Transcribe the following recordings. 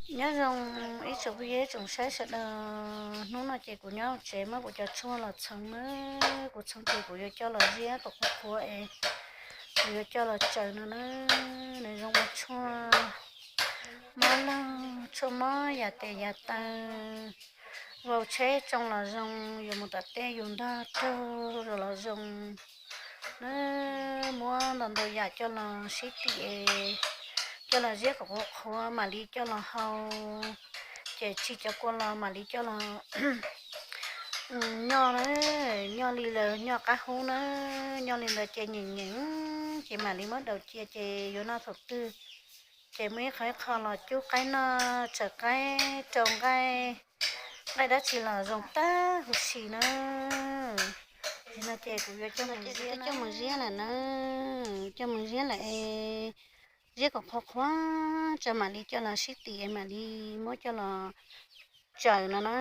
Nyob zoo ib tsoom phooj ywg tsoom saib sawv daws, hnub no ces kuv nyob tsev muab kuv cov tshuaj los txhoov na, kuv txhoov ces kuv yuav coj los ziab kom qhuav qhuav es kuv yuav coj los tsaws no na. Nws zoo ua tshuaj mob laug, tshuaj mob yam tes yam taw, vau tsheb tsoo los zoo, yuav mus tom tej yus ntog raug los zoo na. Muab ntau ntau yam coj los sib tim es coj los ziab kom qhuav qhuav mam li coj los hau, ces tsim cov kua los mam li coj los nyoj na, nyoj li lawv nyoj qab hub na, nyoj li ntawd ces nyeem nyeem ces mam li muab daus cia ces yuav noj thaum twg. Ces muaj ib qho ib qho los cub qaib noj, tsaws qaib rau nqaij, nqaij dab tsi los zoo tag huv si na. Nim no ces kuv yuav coj mus ziab lawm na, coj mus ziab lawm es ziab kom qhuav qhuav tso mam li coj los sib tim es mam li muab coj los tsaws no na.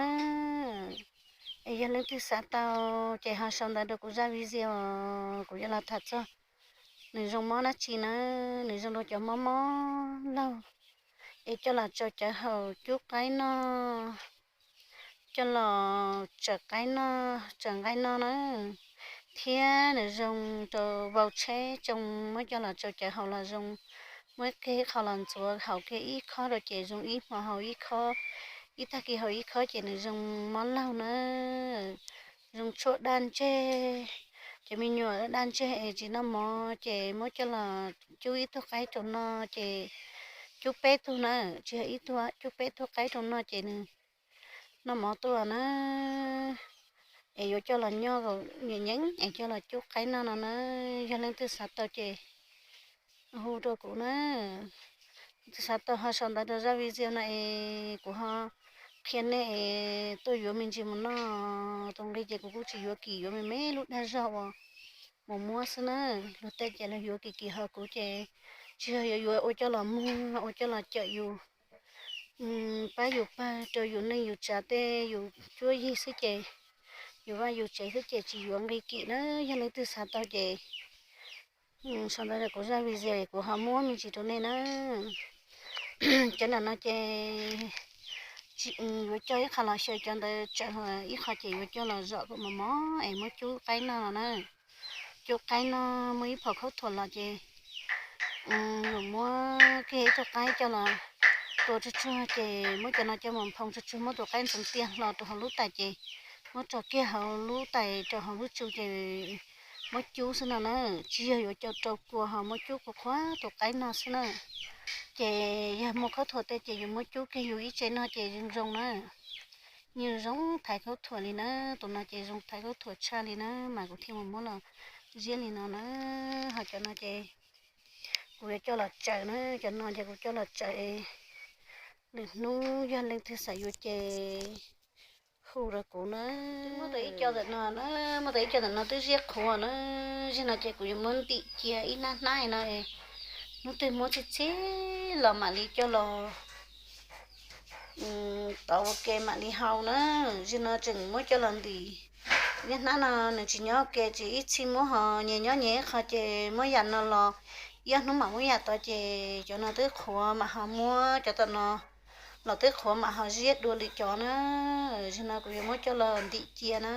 Es yog leej twg xav tau ces ho sau ntawv rau kuv zaj video, kuv yuav los tham txog nws zoo mob dab tsi na. Nws zoo rau cov mob mob laug es coj los tsau cawv haus cub qaib noj, coj los tsaws qaib noj, tsaws nqaij noj na. Thiab nws zoo rau vau tsheb tsoo, muab coj los tsau cawv haus los zoo. Muab kiag ib qho los ntxuav haus kiag ib khob rau ces zoo ib hmo haus ib khob, ib tag kis haus ib khob ces nws zoo mob laug na. Zoo tshuaj daj ntseg, cov me nyuam daj ntseg es tsis noj mov ces muab coj los cub ib tug qaib rau noj ces cub peb tug na, tsis yog ib tug, cub peb tug qaib rau noj ces nws noj mov tuaj na. Es yuav coj los nyoj nyeem nyeem es coj los cub qaib noj no na. Yog leej twg xav tau ces hu rau kuv na. Leej twg xav tau ho sau ntawv rau zaj video no es kuv ho qhia nej es tuaj yuav me ntsis mus noj. Tus nqi ces kuv kuj tsis yuav kim, yuav me me lub dag zog uas mus muab xwb na. Luag tej ces luag yuav kim kim, ho kuv ces tsis yog yuav yuav ua coj los muag, ua coj los cawm yus, pab yus pawg rau yus neej yus tsav tej yus cuab yig xwb ces, yus vaj yus tsev xwb ces tsis yuav nqi kim na. Yog leej twg xav tau ces sau ntawv rau kuv zaj video es kuv ho muab me ntsis rau nej na. Cov nram no ces yuav coj ib qho los xyaw cov ntawd tsawv, ib qho ces yuav coj los zom kom mos mos es muab cub qaib noj no na. Cub qaib noj, muaj ib phom khaub thuas los ces yuav muab kiag ib tug qaib coj los tua tsuag tsuag ces muab cov no coj mus nphoo tsuag tsuag, muab tus qaib ntxeev tiaj hlo rau hauv lub tais ces muab tso kiag hauv lub tais rau hauv lub tsu ces muab cub xwb no na. Tsis yog yuav coj rau kua, ho muab cub qhuav qhuav tus qaib no xwb na. Ces yog muaj khaub thuas tej ces yuav muab cub kiag yus ib tse noj ces zoo zoo na. Nws zoo thaiv khaub thuas li na. Tus no ces zoo thaiv khaub thuas tshaj li na, mas kuv thiaj mus muab los ziab li no na. Ho cov no ces kuv yuav coj los tsaws na, cov no ces kuv coj los tsaws. Lwm hnub yog leej twg xav yuav ces hu rau kuv na. Muab tau ib co ntawm no na, muab tau ib co ntawm no twb ziab qhuav na. Zaum no ces kuv yuav muab ntim cia ib hnab hnab no, hnub twg muab txhij txhij los mam li coj los tov ua ke mam li hau na. Zaum no tseem muab coj los ntim. Niaj hnab no nws tsis nyob ua ke, tsis ib txhij muab, ho nyias nyob nyias ib qho ces muab yam no los, ib ob hnub mam muab yam tod ces cov no twb qhuav mam ho muab cov tom no los twb qhuav mam ho ziab dua lwm cov na. Zaum no kuv yuav muab coj los ntim cia na.